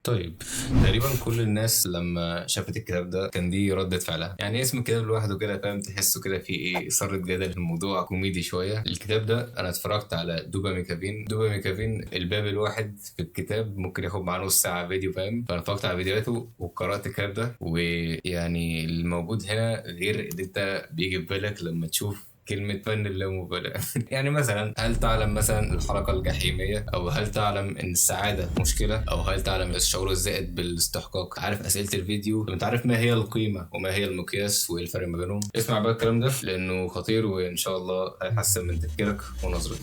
طيب تقريبا كل الناس لما شافت الكتاب ده كان دي ردة فعلها، يعني اسم الكتاب لوحده كده فاهم، تحسه كده في ايه، اثارة جدل في الموضوع، كوميدي شوية. الكتاب ده انا اتفرجت على دوبا ميكافين. دوبا ميكافين الباب الواحد في الكتاب ممكن ياخد معاه نص ساعة فيديو فاهم، فانا اتفرجت على فيديوهاته وقرأت الكتاب ده، ويعني الموجود هنا غير اللي انت بيجي في بالك لما تشوف كلمة فن اللامبالاة. يعني مثلا هل تعلم مثلا الحلقة الجحيمية، أو هل تعلم إن السعادة مشكلة، أو هل تعلم الشعور الزائد بالاستحقاق؟ عارف أسئلة الفيديو؟ طب أنت عارف ما هي القيمة وما هي المقياس وإيه الفرق ما بينهم؟ اسمع بقى الكلام ده لأنه خطير وإن شاء الله هيحسن من تفكيرك ونظرتك.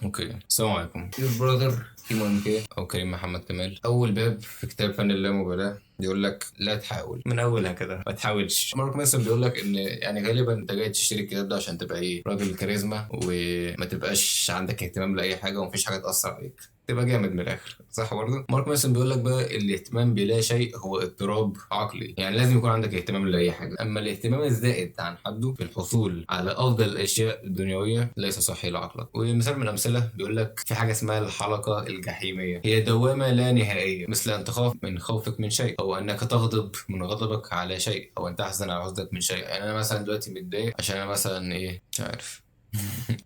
okay، السلام عليكم. your brother كيمو ام كي او كريم محمد كمال. اول باب في كتاب فن اللامبالاة بيقول لك لا تحاول، من اولها كده ما تحاولش. مارك مانسون بيقول لك ان يعني غالبا انت جاي تشتري الكتاب ده عشان تبقى ايه، راجل كاريزما وما تبقاش عندك اهتمام لاي حاجة ومفيش حاجة تاثر عليك، تبقى جامد من الاخر، صح؟ برضه مارك مانسون بيقول لك بقى الاهتمام بلا شيء هو اضطراب عقلي، يعني لازم يكون عندك اهتمام لاي حاجة، اما الاهتمام الزائد عن حده في الحصول على افضل الاشياء الدنيوية ليس صحي لعقلك. ومثال من الامثلة بيقول لك في حاجة اسمها الحلقة الجحيميه، هي دوامه لا نهائية، مثل ان تخاف من خوفك من شيء، او انك تغضب من غضبك على شيء، او ان تحزن على حزنك من شيء. يعني انا مثلا دلوقتي متضايق عشان انا مثلا ايه، مش عارف.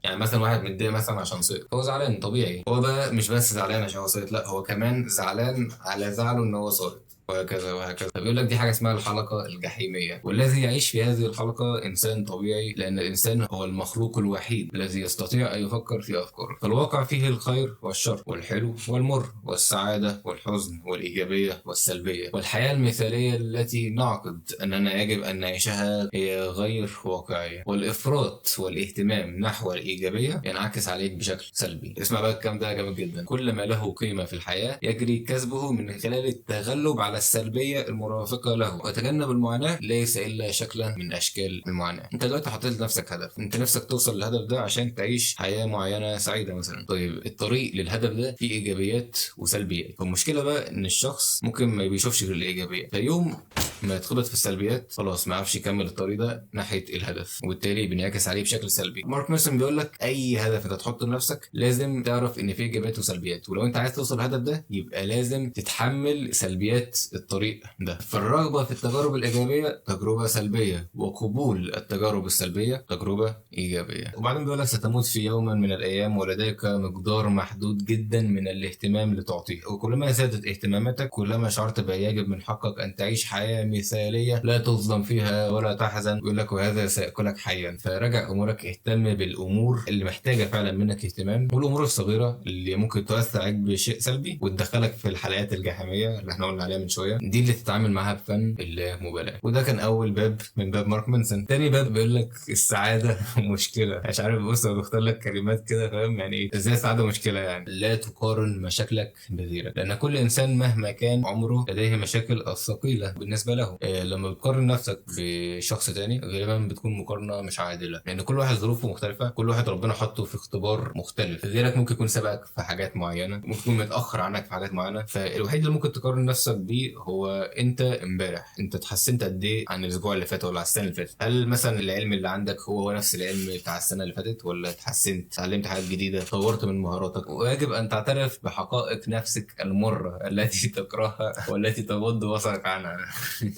يعني مثلا واحد متضايق مثلا عشان سقط، هو زعلان طبيعي، هو بقى مش بس زعلان عشان هو سقط، لا هو كمان زعلان على زعله ان هو سقط، وهكذا وهكذا. فبيقول لك دي حاجة اسمها الحلقة الجحيميه، والذي يعيش في هذه الحلقة انسان طبيعي، لان الانسان هو المخلوق الوحيد الذي يستطيع ان يفكر في افكاره. فالواقع فيه الخير والشر والحلو والمر والسعادة والحزن والايجابية والسلبيه، والحياة المثالية التي نعقد اننا يجب ان نعيشها هي غير واقعية، والافراط والاهتمام نحو الايجابية ينعكس عليك بشكل سلبي. اسمع بقى الكلام ده جامد جدا. كل ما له قيمة في الحياة يجري كسبه من خلال التغلب على السلبية المرافقة له، وتجنب المعاناة ليس الا شكلا من اشكال المعاناة. انت دلوقتي حطيت لنفسك هدف، انت نفسك توصل للهدف ده عشان تعيش حياة معينة سعيدة مثلا. طيب الطريق للهدف ده فيه ايجابيات وسلبيات، فالمشكلة بقى ان الشخص ممكن ما بيشوفش غير الايجابيات، فيوم ما يتخبط في السلبيات خلاص ما عرفش يكمل الطريق ده ناحية الهدف، وبالتالي بينعكس عليه بشكل سلبي. مارك مانسون بيقول لك اي هدف انت تحطه لنفسك لازم تعرف ان فيه ايجابيات وسلبيات، ولو انت عايز توصل للهدف ده يبقى لازم تتحمل سلبيات الطريق ده. فالرغبه في التجارب الايجابية تجربه سلبية، وقبول التجارب السلبية تجربه ايجابية. وبعدين بيقول لك ستموت في يوم من الايام ولديك مقدار محدود جدا من الاهتمام لتعطيه، وكلما زادت اهتماماتك كلما شعرت بأن يجب من حقك ان تعيش حياة مثاليه لا تظلم فيها ولا تحزن. يقول لك وهذا سيأكلك حيا. فراجع امورك، اهتم بالامور اللي محتاجه فعلا منك اهتمام، والامور الصغيرة اللي ممكن تؤثر عليك بشيء سلبي وتدخلك في الحلقات الجحيميه اللي احنا قلنا عليها من شوية دي، اللي تتعامل معاها بفن اللامبالاة. وده كان اول باب من باب مارك مانسون. تاني باب بيقول لك السعادة مشكلة. مش عارف، بص هو بيختار لك كلمات كده فاهم يعني ايه ازاي السعادة مشكلة. يعني لا تقارن مشاكلك بغيرك، لان كل انسان مهما كان عمره لديه مشاكل الثقيلة بالنسبة له. لما بتقارن نفسك بشخص تاني غالبا بتكون مقارنة مش عادلة، لان كل واحد ظروفه مختلفة، كل واحد ربنا حطه في اختبار مختلف. غيرك ممكن يكون سبقك في حاجات معينة، ممكن يكون متاخر عنك في حاجات معينة، فالوحيد اللي ممكن تقارن نفسك بيه هو انت امبارح، انت اتحسنت قد ايه عن الاسبوع اللي فات ولا على السنة اللي فاتت؟ هل مثلا العلم اللي عندك هو نفس العلم بتاع السنة اللي فاتت، ولا اتحسنت، اتعلمت حاجات جديدة، طورت من مهاراتك؟ ويجب ان تعترف بحقائق نفسك المرة التي تكرهها والتي تغض بصرك عنها.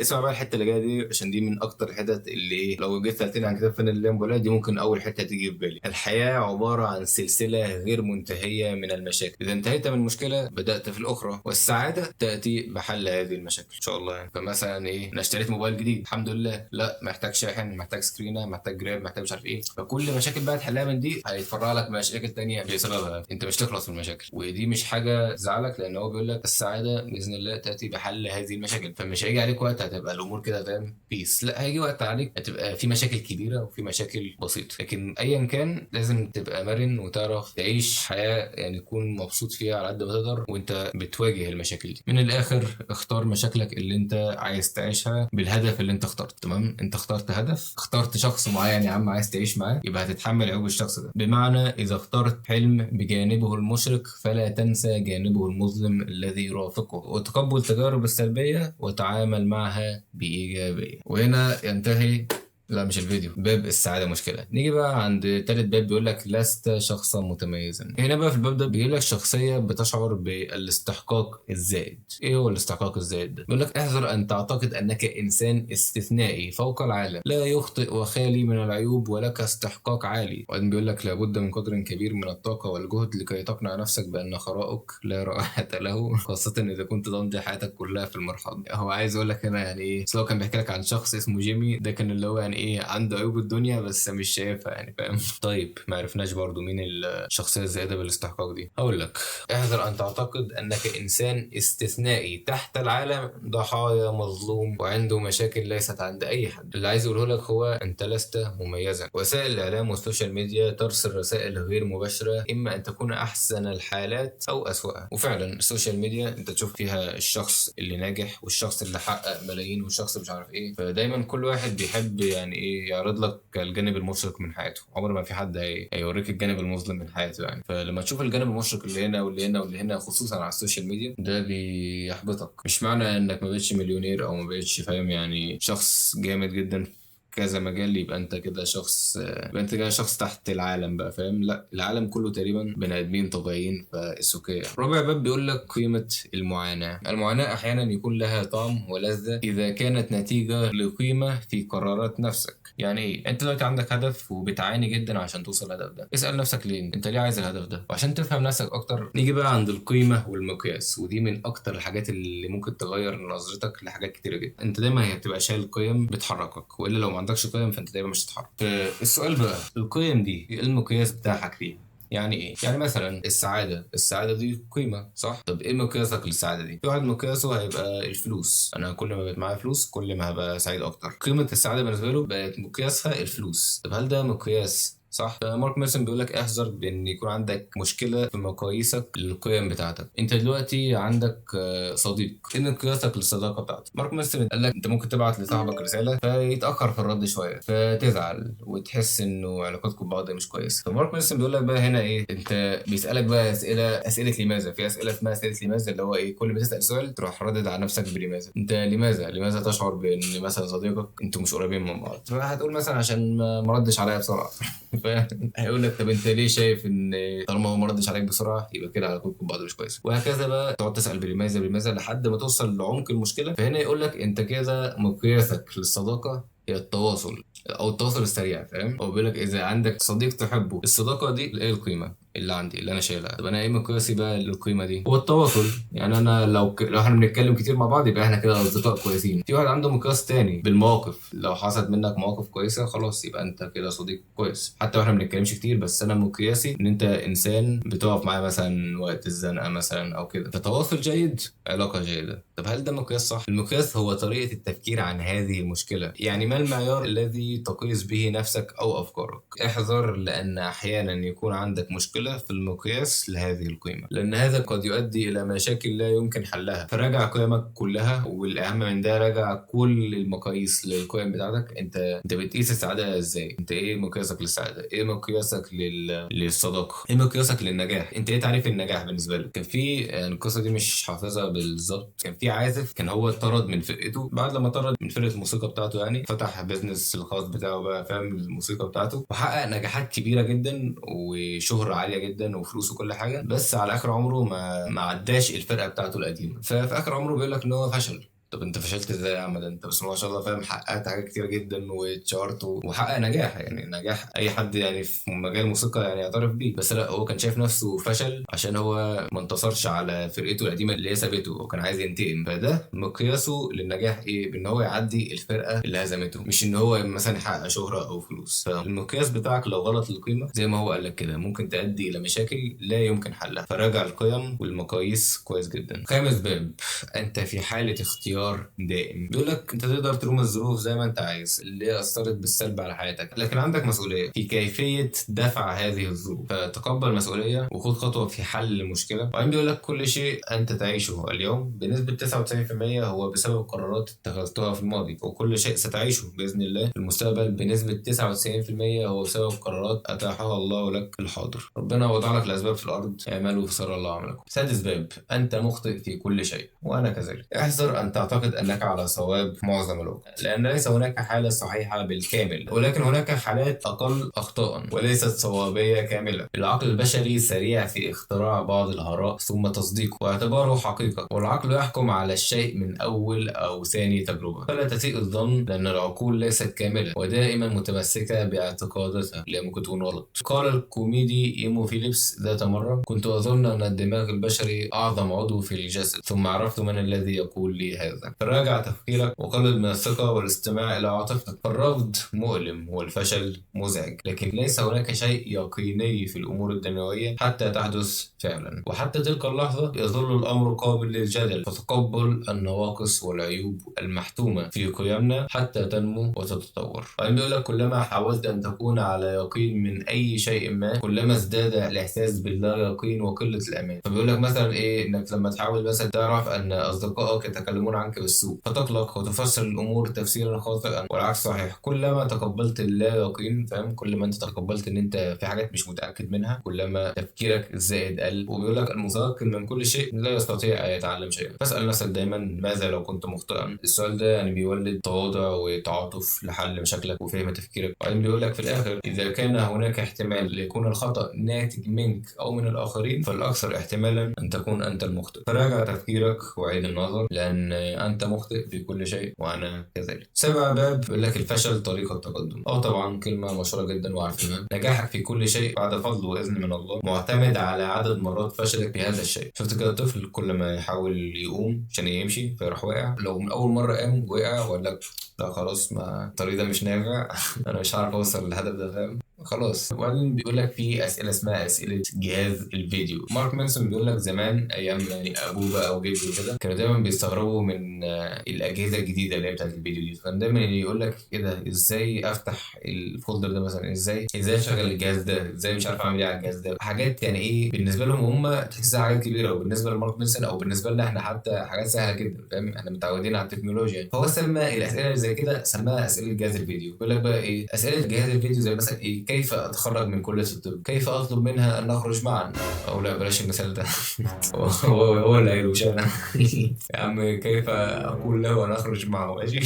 اسمع بقى الحتة اللي جاية دي، عشان دي من اكتر الحتت اللي ايه، لو جيت سالتني عن كتاب فن اللامبالاة دي ممكن اول حتة تيجي في بالي. الحياة عبارة عن سلسلة غير منتهية من المشاكل، اذا انتهيت من مشكلة بدات في الاخرى، والسعادة تاتي بحل هذه المشاكل ان شاء الله. يعني فمثلا ايه، انا اشتريت موبايل جديد الحمد لله، لا محتاج شاحن، محتاج سكرينه، محتاج جراب، محتاج مش عارف ايه، فكل مشاكل بقى تحلها من دي هيتفرع لك مشاكل ثانية بسببها، انت مش تخلص من المشاكل. ودي مش حاجة تزعلك، لان هو بيقول لك السعادة باذن الله تاتي بحل هذه المشاكل. فمش هيجي عليك وقت هتبقى الامور كده فاهم peace، لا هيجي وقت عليك هتبقى في مشاكل كبيرة وفي مشاكل بسيطة، لكن ايا كان لازم تبقى مرن وتعرف تعيش حياة يعني تكون مبسوط فيها على قد ما تقدر وانت بتواجه المشاكل دي. من الاخر اختار مشاكلك اللي انت عايز تعيشها بالهدف اللي انت اخترته. تمام، انت اخترت هدف، اخترت شخص معين يا عم عايز تعيش معاه، يبقى هتتحمل عيوب الشخص ده. بمعنى اذا اخترت حلم بجانبه المشرق فلا تنسى جانبه المظلم الذي يرافقه، وتقبل تجارب السلبية وتعامل معها بايجابية. وهنا ينتهي لا مش الفيديو، باب السعادة مشكلة. نيجي بقى عند تالت باب، بيقول لك لست شخصا متميزا. هنا بقى في الباب ده بيقول لك شخصية بتشعر بالاستحقاق الزائد. ايه هو الاستحقاق الزائد ده؟ بيقول لك احذر ان تعتقد انك انسان استثنائي فوق العالم، لا يخطئ وخالي من العيوب ولك استحقاق عالي. وبعدين بيقول لك لابد من قدر كبير من الطاقة والجهد لكي تقنع نفسك بان خرائك لا رائحة له، خاصة اذا كنت تمضي حياتك كلها في المرحاض. هو عايز يقول لك هنا يعني ايه؟ اصل هو كان بيحكي لك عن شخص اسمه جيمي، ده كان اللي هو يعني ايه، عنده عيوب الدنيا بس مش شايفها يعني، فاهم؟ طيب ما عرفناش برضو مين الشخصية الزائدة بالاستحقاق دي. هقول لك احذر ان تعتقد انك انسان استثنائي تحت العالم، ضحايا مظلوم وعنده مشاكل ليست عند اي حد. اللي عايز اقوله لك هو انت لست مميزا. وسائل الاعلام وال social media ترسل رسائل غير مباشرة، اما ان تكون احسن الحالات او اسوأها. وفعلا ال social media انت تشوف فيها الشخص اللي ناجح والشخص اللي حقق ملايين والشخص مش عارف ايه، فدايما كل واحد بيحب يعني ايه يعرض لك الجانب المشرق من حياته، عمر ما في حد هيوريك الجانب المظلم من حياته يعني. فلما تشوف الجانب المشرق اللي هنا واللي هنا واللي هنا خصوصا على ال social media، ده بيحبطك. مش معنى انك ما بقتش مليونير او ما بقتش فاهم يعني شخص جامد جدا كذا مجال يبقى انت كده شخص، يبقى انت كده شخص تحت العالم بقى، فاهم؟ لا، العالم كله تقريبا بني ادمين طبيعيين، ف it's okay. رابع باب بيقول لك قيمة المعاناة. المعاناة احيانا يكون لها طعم ولذة اذا كانت نتيجة لقيمة في قرارات نفسك. يعني ايه؟ انت دلوقتي عندك هدف وبتعاني جدا عشان توصل للهدف ده، اسال نفسك ليه؟ انت ليه عايز الهدف ده؟ وعشان تفهم نفسك اكتر نيجي بقى عند القيمة والمقياس، ودي من اكتر الحاجات اللي ممكن تغير نظرتك لحاجات كتيرة جدا. انت دايما هي بتبقى شايل قيم بتحركك، والا لو ما عندكش قيم فانت دايما مش هتتحرك. فالسؤال بقى، القيم دي ايه المقياس بتاعك ليها؟ يعني ايه؟ يعني مثلا السعادة، السعادة دي قيمة صح؟ طب ايه مقياسك للسعادة دي؟ في واحد مقياسه هيبقى الفلوس، انا كل ما بقت معايا فلوس كل ما هبقى سعيد اكتر. قيمة السعادة بالنسبة له بقت مقياسها الفلوس. طب هل ده مقياس صح؟ مارك ميرسون بيقول لك احذر بان يكون عندك مشكلة في مقاييسك للقيم بتاعتك. انت دلوقتي عندك صديق، ايه مقياسك للصداقه بتاعته؟ مارك ميرسون قال لك انت ممكن تبعت لصاحبك رسالة فيتاخر في الرد شوية فتزعل وتحس انه علاقتكم ببعض مش كويسة. فمارك ميرسون بيقول لك بقى هنا ايه، انت بيسالك بقى اسئلة لماذا. في اسئلة اسمها اسئلة لماذا، اللي هو ايه، كل ما تسال سؤال تروح ردد على نفسك بلماذا. انت لماذا تشعر بان مثلا صديقك انتوا مش قريبين من بعض؟ فهتقول مثلا عشان ما ردش عليا بسرعة. هيقول لك طب انت ليه شايف ان طالما هو ما ردش عليك بسرعة يبقى كده علاقتكم ببعض مش كويسة؟ وهكذا بقى تقعد تسال بلماذا بلماذا لحد ما توصل لعمق المشكلة. فهنا يقول لك انت كده مقياسك للصداقه هي التواصل او التواصل السريع، فاهم؟ هو بيقول لك اذا عندك صديق تحبه، الصداقة دي ايه القيمة اللي عندي اللي انا شايلها؟ طب انا ايه مقياسي بقى للقيمة دي؟ هو التواصل. يعني انا لو احنا بنتكلم كتير مع بعض يبقى احنا كده اصدقاء كويسين. في واحد عنده مقياس تاني بالمواقف، لو حصلت منك مواقف كويسة خلاص يبقى انت كده صديق كويس، حتى واحنا ما بنتكلمش كتير، بس انا مقياسي ان انت انسان بتقف معايا مثلا وقت الزنقة مثلا او كده. فتواصل جيد، علاقة جيدة. طب هل ده مقياس صح؟ المقياس هو طريقه التفكير عن هذه المشكلة، يعني ما المعيار الذي تقيس به نفسك او افكارك؟ احذر لان احيانا يكون عندك مشكلة في المقياس لهذه القيمة، لأن هذا قد يؤدي إلى مشاكل لا يمكن حلها. فراجع قيمك كلها، والأهم من ده راجع كل المقاييس للقيم بتاعتك. أنت بتقيس السعادة إزاي؟ أنت إيه مقياسك للسعادة؟ إيه مقياسك للصداقة؟ إيه مقياسك للنجاح؟ أنت إيه تعريف النجاح بالنسبة لك؟ كان في يعني القصة دي مش حافظها بالظبط، كان في عازف كان هو اتطرد من فرقته، بعد لما طرد من فرقة الموسيقى بتاعته يعني فتح business الخاص بتاعه بقى، فاهم، الموسيقى بتاعته، وحقق نجاحات كبيرة جدا وشهرة عالية جدا وفلوس وكل حاجة، بس على اخر عمره ما عداش الفرقة بتاعته القديمة. ففي اخر عمره بيقول لك ان هو فشل. طب انت فشلت ازاي يا عم؟ ده انت بس ما شاء الله فاهم حققت حاجات كتير جدا واتشهرت وحقق نجاح، يعني نجاح اي حد يعني في مجال الموسيقى يعني يعترف بيه، بس لا، هو كان شايف نفسه فشل عشان هو ما انتصرش على فرقته القديمة اللي هي سابته، وكان عايز ينتقم. فده مقياسه للنجاح ايه؟ بان هو يعدي الفرقة اللي هزمته، مش ان هو مثلا يحقق شهره او فلوس. فالمقياس بتاعك لو غلط القيمة زي ما هو قال لك كده ممكن تؤدي الى مشاكل لا يمكن حلها. فراجع القيم والمقاييس كويس جدا. خامس باب، انت في حاله اختيار دائم. بيقول لك انت تقدر تلوم الظروف زي ما انت عايز اللي هي اثرت بالسلب على حياتك، لكن عندك مسؤولية في كيفية دفع هذه الظروف، فتقبل مسؤولية وخد خطوة في حل المشكلة. وبعدين بيقول لك كل شيء انت تعيشه اليوم بنسبة 99% هو بسبب قرارات اتخذتها في الماضي، وكل شيء ستعيشه باذن الله في المستقبل بنسبة 99% هو بسبب قرارات اتاحها الله لك في الحاضر. ربنا وضع لك الاسباب في الارض، اعملوا فسر الله عملكم. سادس باب، انت مخطئ في كل شيء وانا كذلك. احذر ان تعتقد تعتقد أنك على صواب معظم الوقت، لأن ليس هناك حالة صحيحة بالكامل، ولكن هناك حالات أقل أخطاء وليست صوابية كاملة. العقل البشري سريع في اختراع بعض الآراء ثم تصديقه واعتباره حقيقة، والعقل يحكم على الشيء من أول أو ثاني تجربة، فلا تسيء الظن لأن العقول ليست كاملة ودائما متمسكة باعتقاداتها اللي ممكن تكون غلط. قال الكوميدي إيمو فيليبس ذات مرة: كنت أظن أن الدماغ البشري أعظم عضو في الجسد، ثم عرفت من الذي يقول لي هذا. فراجع تفكيرك وقلل من الثقة والاستماع إلى عاطفتك. فالرفض مؤلم والفشل مزعج، لكن ليس هناك شيء يقيني في الأمور الدنيوية حتى تحدث فعلا، وحتى تلك اللحظة يظل الأمر قابل للجدل. فتقبل النواقص والعيوب المحتومة في قيمنا حتى تنمو وتتطور. وبعدين بيقول لك كلما حاولت أن تكون على يقين من أي شيء ما، كلما ازداد الإحساس باللا يقين وقلة الأمان. فبيقول لك مثلا إيه، إنك لما تحاول مثلا تعرف أن أصدقائك يتكلمون عنك بالسوء فتقلق وتفسر الأمور تفسيرا خاطئا، والعكس صحيح. كلما تقبلت اللا يقين، فاهم، كل ما أنت تقبلت إن أنت في حاجات مش متأكد منها، كلما تفكيرك الزائد قل. وبيقول لك المتيقن من كل شيء لا يستطيع أن يتعلم شيئا. فاسأل نفسك دايما ماذا لو كنت مخطئا. السؤال ده يعني بيولد تواضع وتعاطف لحل مشاكلك وفهم تفكيرك. وبعدين بيقول لك في الآخر: إذا كان هناك احتمال ليكون الخطأ ناتج منك أو من الآخرين، فالأكثر احتمالا أن تكون أنت المخطئ. فراجع تفكيرك وعيد النظر، لأن أنت مخطئ في كل شيء وأنا كذلك. سابع باب بيقول لك الفشل طريق التقدم. طبعا كلمة مشهورة جدا وعارفينها. نجاحك في كل شيء بعد فضل وإذن من الله معتمد على عدد مرات فشلك في هذا الشيء. شفت كده الطفل كل ما يحاول يقوم عشان يمشي فيروح واقع، لو من أول مرة قام وقع وقال لك لا خلاص، ما الطريق ده مش نافع، أنا مش عارف أوصل للهدف ده، فاهم، خلاص. وبعدين بيقول لك في اسئلة اسمها اسئلة جهاز الفيديو. مارك مانسون بيقول لك زمان ايام يعني ابوه بقى وجده كده، كانوا دايما بيستغربوا من الاجهزة الجديدة اللي هي بتاعت الفيديو دي. فكان دايما يقول لك ايه ده، ازاي افتح ال folder ده مثلا، ازاي اشغل الجهاز ده، ازاي مش عارف اعمل ايه على الجهاز ده. حاجات يعني ايه بالنسبة لهم هم تحسها حاجات كبيرة، وبالنسبة لمارك مانسون او بالنسبة لنا احنا حتى حاجات سهلة جدا، فاهم، احنا متعودين على التكنولوجيا. فهو سمى الاسئلة اللي زي كده سماها اسئلة جهاز الفيديو. بيقول لك بقى ايه اسئلة جهاز الفيديو، زي مثلا ايه، كيف اتخرج من كليه الطب، كيف اطلب منها ان نخرج معا، او لا بلاش المثال ده، هو اللي قايله مش انا، يا عم كيف اقول له ان اخرج معه، ماشي.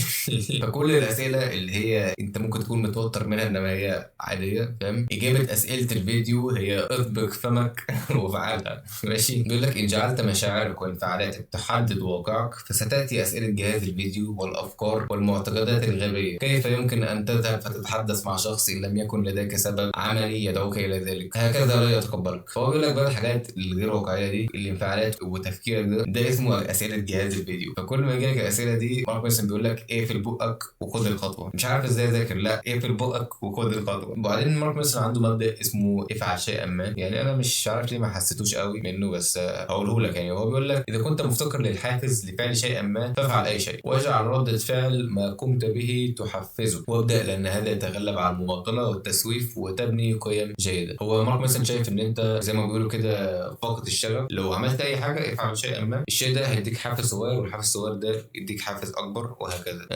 فكل الاسئلة اللي هي انت ممكن تكون متوتر منها انما هي عادية، فاهم. اجابه اسئلة الفيديو هي اطبق فمك وافعلها، ماشي. بيقول لك ان جعلت مشاعرك وانفعالاتك تحدد واقعك، فستاتي اسئلة جهاز الفيديو والافكار والمعتقدات الغبية. كيف يمكن ان تذهب فتتحدث مع شخص ان لم يكن لديك سبب عملي يدعوك الى ذلك، هكذا لا يتقبلك. فهو بيقول لك بقى الحاجات الغير واقعية دي، الانفعالات وتفكيرك ده اسمه اسئلة جهاز الفيديو. فكل ما يجي لك الاسئلة دي مارك مانسون بيقول لك اقفل بقك وخد الخطوة. مش عارف ازاي اذاكر، لا اقفل بقك وخد الخطوة. وبعدين مارك مانسون عنده مبدا اسمه افعل شيئا ما، يعني انا مش عارف ليه ما حسيتوش قوي منه، بس هقوله لك. يعني هو بيقول لك اذا كنت مفتقر للحافز لفعل شيئا ما فافعل اي شيء، واجعل ردة فعل ما قمت به تحفزه، وابدا، لان هذا يتغلب على المماطله والتسويف وتبني قيم جيدة. هو مارك مانسون شايف ان انت زي ما بيقولوا كده فاقد الشغف، لو عملت اي حاجة افعل شيئا ما، الشيء ده هيديك حافز صغير، والحافز الصغير ده يديك حافز اكبر، وهكذا.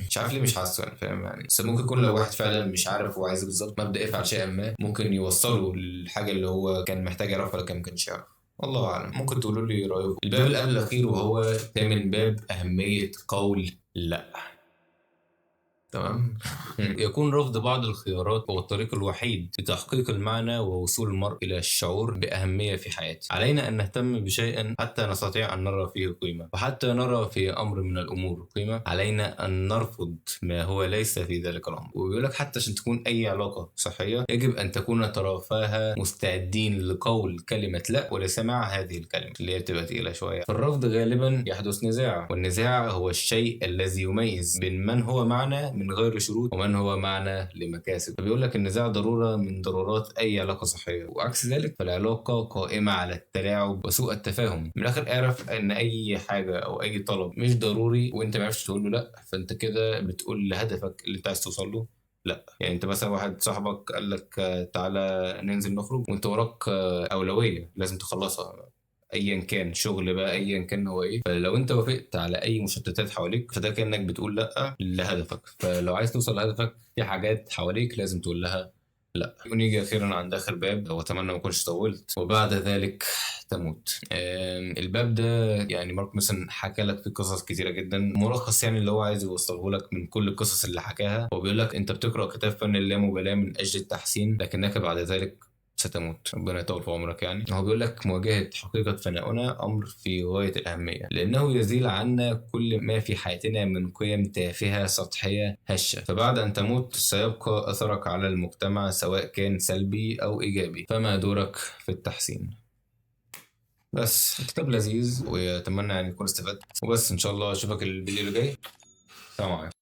مش عارف ليه مش حاسه يعني، فاهم يعني. بس ممكن يكون لو واحد فعلا مش عارف هو عايز ايه بالظبط، مبدا افعل شيئا ما ممكن يوصله للحاجة اللي هو كان محتاج يعرفها ولا كان ما كانش يعرفها، الله اعلم. ممكن تقولوا لي رايكم. الباب اللي قبل الاخير وهو ثامن باب، اهمية قول لا. تمام. يكون رفض بعض الخيارات هو الطريق الوحيد لتحقيق المعنى ووصول المرء إلى الشعور بأهمية في حياته. علينا أن نهتم بشيء حتى نستطيع أن نرى فيه قيمة، وحتى نرى في أمر من الأمور قيمة علينا أن نرفض ما هو ليس في ذلك الأمر. وبيقول لك حتى عشان تكون أي علاقة صحية يجب أن تكون طرفاها مستعدين لقول كلمة لا ولسماع هذه الكلمة اللي هي بتبقى تقيلة شوية. فالرفض غالبا يحدث نزاع، والنزاع هو الشيء الذي يميز بين من هو معنا من غير شروط ومن هو معنا لمكاسب. فبيقول لك النزاع ضرورة من ضرورات أي علاقة صحية، وعكس ذلك فالعلاقة قائمة على التلاعب وسوء التفاهم. من الآخر اعرف أن أي حاجة أو أي طلب مش ضروري وأنت ما عرفتش تقول له لأ، فأنت كده بتقول لهدفك اللي أنت عايز توصل له لا. يعني انت مثلا واحد صاحبك قال لك تعالى ننزل نخرج وانت وراك أولوية لازم تخلصها، ايا كان شغل بقى ايا كان هو ايه، فلو انت وافقت على اي مشتتات حواليك فده كانك بتقول لا لهدفك. فلو عايز توصل لهدفك في حاجات حواليك لازم تقول لها لا. ونيجي اخيرا عند اخر باب، واتمنى ما اكونش طولت، وبعد ذلك تموت. الباب ده يعني مارك ميسون حكى لك فيه قصص كتيرة جدا، ملخص يعني اللي هو عايز يوصله لك من كل القصص اللي حكاها. هو بيقول لك انت بتقرا كتاب فن اللامبالاة من اجل التحسين، لكنك بعد ذلك ستموت، ربنا يطول في عمرك. يعني هو بيقول لك مواجهة حقيقة فناؤنا أمر في غاية الأهمية، لأنه يزيل عنا كل ما في حياتنا من قيم تافهة سطحية هشة، فبعد أن تموت سيبقى أثرك على المجتمع سواء كان سلبي أو إيجابي، فما دورك في التحسين؟ بس كتاب لذيذ، وأتمنى يعني تكون استفدت، وبس إن شاء الله أشوفك الفيديو اللي جاي. سلام عليكم.